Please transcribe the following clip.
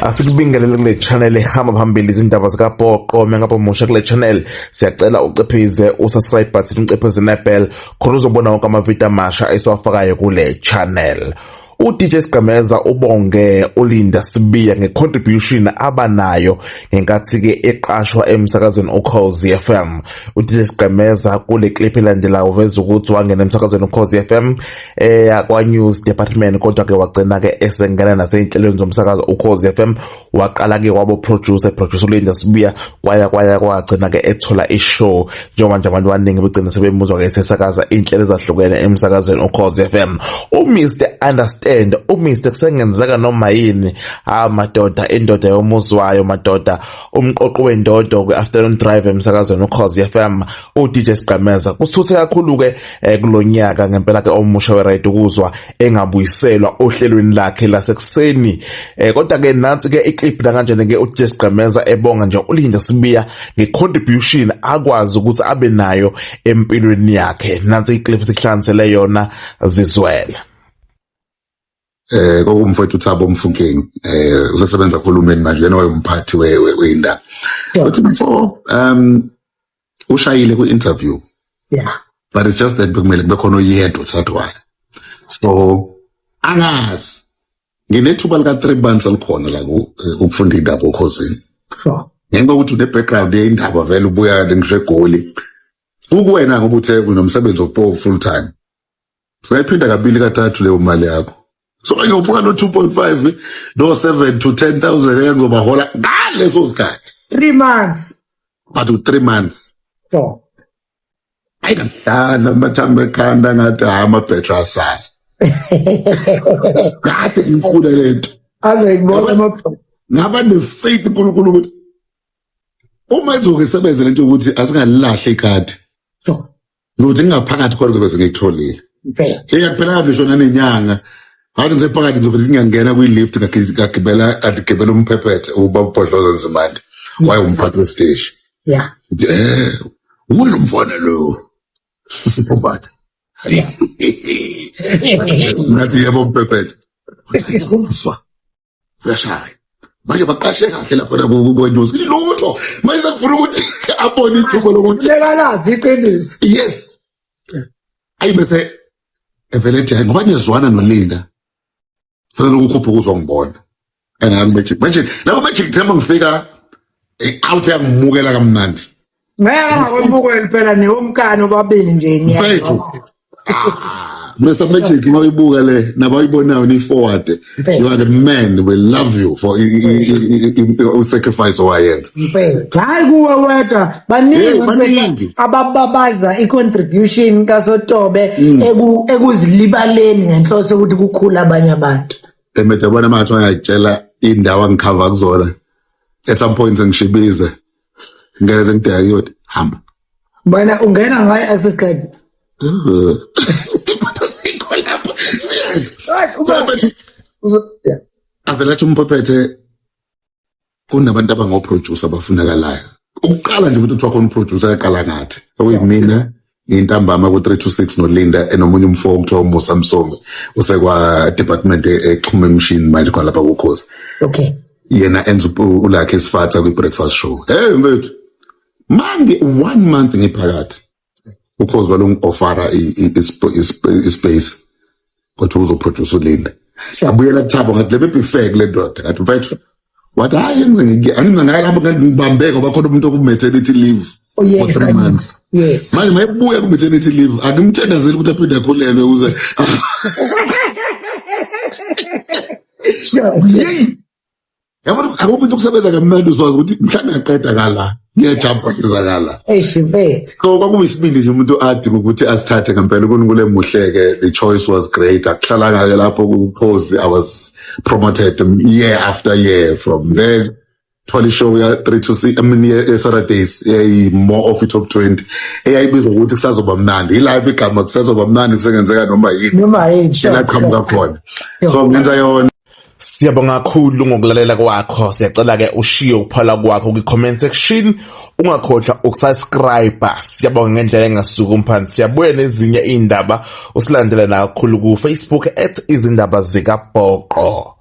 Asikubingelele kule channel ehamba phambili izindaba zikaBhoqo. Mengabe umusha kule channel, siyacela ucephize usubscribe button, ucephize nebell khona uzobona wonke amavidiyo amasha esiwafakayo kule channel. UDJ Sgqemeza ubonge uLinda Sibiya ngecontribution abanayo ngenkathi-ke eqashwa emsakazweni uKhozi FM. UDJ Sgqemeza kule clip elandelayo uveza ukuthi wangena emsakazweni uKhozi FM kwa-news department, kodwa-ke wagcina-ke esengena nasey'nhlelweni zomsakazo uKhozi FM. Waqala-ke wabo producer producer uLinda Sibiya, kwaya kwaya kwagcina-ke ethola ishow, njengoba nje abantu abaningi begcina sebemuzwa-ke esesakaza iy'nhlelo ezahlukene emsakazweni uKhozi FM. UMr Understand, uMr kusengenzeka noma yini, ha madoda, indoda yomuzi wayo madoda, umqoqo wendodo kwi-afternoon drive emsakazweni uKhozi FM, uDJ Sgqemeza. Kusithuse kakhulu-ke kulonyaka ngempela ke omusha we-radio ukuzwa engabuyiselwa ohlelweni lakhe lasekuseni. Kodwa ke nansi ke iclip la kanjena ke uDJ Sgqemeza ebonga nje uLinda Sibiya ngecontribution akwazi ukuthi abe nayo empilweni yakhe. Nansi iclip sikuhlanganisele yona, zizwele. Kwakumfowethu uThabo Mfukeng, usesebenza kuhulumeni manje, yena wayemphathi weyindaba. Uthi mfo, ushayile ku-interview, but it's just that bekumele kube khona oyedwa othathwayo, so angazi, nginethuba lika 3 months elikhona la ukufunda indaba oKhozini, ngenxa yokuthi une-background yeyindaba vele, ubuya ngisho eGoli kukuwena, ngoba uthe unomsebenzi wokupo full time, singayiphinda kabili kathathu leyo mali yakho. So ngiyobuka no 2.5 no 7 to 10,000 engizobahola ngaleso sikhathi. 3 months. But 3 months. Sure. Ayi, ngahlala amathambo ekhanda, ngathi hayi, amabhetri asala kade ngifuna lento. Aze ngibona ama Ngaba ne-faith uNkulunkulu ukuthi uma izoke isebenze lento ukuthi asingalilahle ikhadi, ngokuthi ngingaphakathi khona zobe sengikutholile. Impela. Iyakuphelanga ngisho nanenyanga, ngathi ngisephakathi ngizovele ngiyangena kwi-lift, ngagibela, adigibela umphephethe ubaba uBhodloza Nzimande, wayewumphathi wesiteshi. Uwe lo mfana lo usiphobatha, ngathi yebo mphephethe, uzwa uyashaya manje, baqashe kahle lapha kwenews, lutho manje sekufuna ukuthi abone ithuba lokuthi Lekalazi iqiniso. Yes, ayi, bese evele ethi hayi, ngoba niyazwana noLinda, fanele ukukhuphuka uzongibona engami magic. Manje lapho magic themba ngifika out, yangimukela kamnandi. Ngeke ngakwemukela phela newomkano babili nje. Mfethu. Niyazwa. Ah, Mr Magic, mayibuka le nabayibonayo ni forward. Mfethu. You are the man, we love you for sacrifice owayenza. Mfethu, hayi kuwe wedwa, baningi Hey, mfethu baningi. abababaza i-contribution kaSotobe ekuzilibaleni ngenhloso yokuthi kukhule abanye abantu. Emethe yabona manje ngiyakutshela indawo angikhava kuzona, at some point ngishibize ngeke ngideka kuyothi hamba. Bona ungena ngayo access card. Sikho lapho, serious. Hayi, Mfethu, yeah. Avela athi umphephethe kunabantu abangoproducer abafunakalayo ukuqala nje ukuthi kuthiwa khona uproducer yaqala ngathi okuyimina ngintambama ku-3 to 6 noLinda enomunye umfo okuthiwa uMusa Msomi, usekwa department exhuma emshini manje khona lapha kuKhozi. Yena enza ulakhe isifatha kwi-breakfast show. Hey mfethu, mangi one month ngiphakathi uKhozi balungi-offera ispace, kodwa uzoproduce uLinda. Abuyela kuThabo, ngathi le be fair kule ndoda, ngathi mfethu, wathi hayi, engize ngike angize ngalapho ngibambe ngoba khona umuntu oku-maternity leave for 3 months. Manje mayebuya ku-maternity leave, angimthandazeli ukuthi aphinde akhulelwe ukuze yeyi, yabona akukho into okusebenza kamnandi uzwazi ukuthi mhlawumbe ngaqeda ngala, ngiyajumpa ngiza ngala. Eish mfethu. So kwakuyisibindi nje umuntu athi ukuthi asithathe ngempela. uNkulunkulu emuhle-ke, the choice was great. Akuhlalanga-ke lapho kuKhozi, I was promoted year after year from there. Thola ishow ya 3 to 6, I mean, ye-Saturdays eyayi-more of i-top 20, eyayibizwa ukuthi Kusazoba Mnandi. Yilapho igama Kusazoba Mnandi, kusengenzeka noma yini Noma yini, sure. elaqhamuka khona, so ngenza yona. Siyabonga kakhulu ngokulalela kwakho. Siyacela ke ushiye ukuphala kwakho kwi-comment section. Ungakhohlwa ukusubscribe. Siyabonga ngendlela engasuki phansi. Siyabuya nezinye indaba. Usilandele nakakhulu ku Facebook @izindabazikabhoqo.